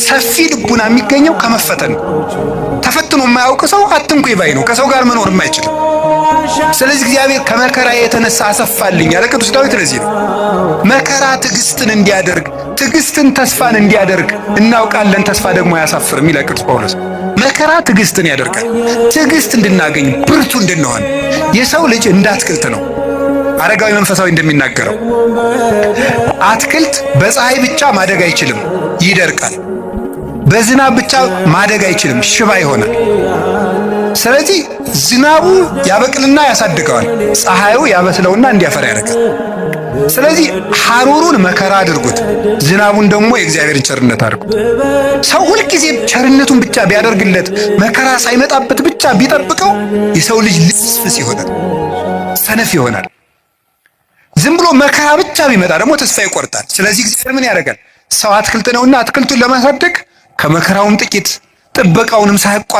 ሰፊ ልቡና የሚገኘው ከመፈተን ነው። ተፈትኖ የማያውቅ ሰው አትንኩኝ ባይ ነው፣ ከሰው ጋር መኖር የማይችልም። ስለዚህ እግዚአብሔር ከመከራ የተነሳ አሰፋልኝ ያለ ቅዱስ ዳዊት ለዚህ ነው። መከራ ትዕግስትን እንዲያደርግ፣ ትዕግስትን ተስፋን እንዲያደርግ እናውቃለን፣ ተስፋ ደግሞ አያሳፍርም ይላል ቅዱስ ጳውሎስ። መከራ ትዕግስትን ያደርጋል። ትዕግስት እንድናገኝ፣ ብርቱ እንድንሆን። የሰው ልጅ እንደ አትክልት ነው። አረጋዊ መንፈሳዊ እንደሚናገረው አትክልት በፀሐይ ብቻ ማደግ አይችልም፣ ይደርቃል። በዝናብ ብቻ ማደግ አይችልም፣ ሽባ ይሆናል። ስለዚህ ዝናቡ ያበቅልና ያሳድገዋል፣ ፀሐዩ ያበስለውና እንዲያፈራ ያደርጋል። ስለዚህ ሐሩሩን መከራ አድርጉት፣ ዝናቡን ደግሞ የእግዚአብሔርን ቸርነት አድርጉት። ሰው ሁልጊዜ ቸርነቱን ብቻ ቢያደርግለት፣ መከራ ሳይመጣበት ብቻ ቢጠብቀው የሰው ልጅ ልፍስፍስ ይሆናል፣ ሰነፍ ይሆናል። ዝም ብሎ መከራ ብቻ ቢመጣ ደግሞ ተስፋ ይቆርጣል። ስለዚህ እግዚአብሔር ምን ያደርጋል? ሰው አትክልት ነውና አትክልቱን ለማሳደግ ከመከራውም ጥቂት፣ ጥበቃውንም ሳያቋርጥ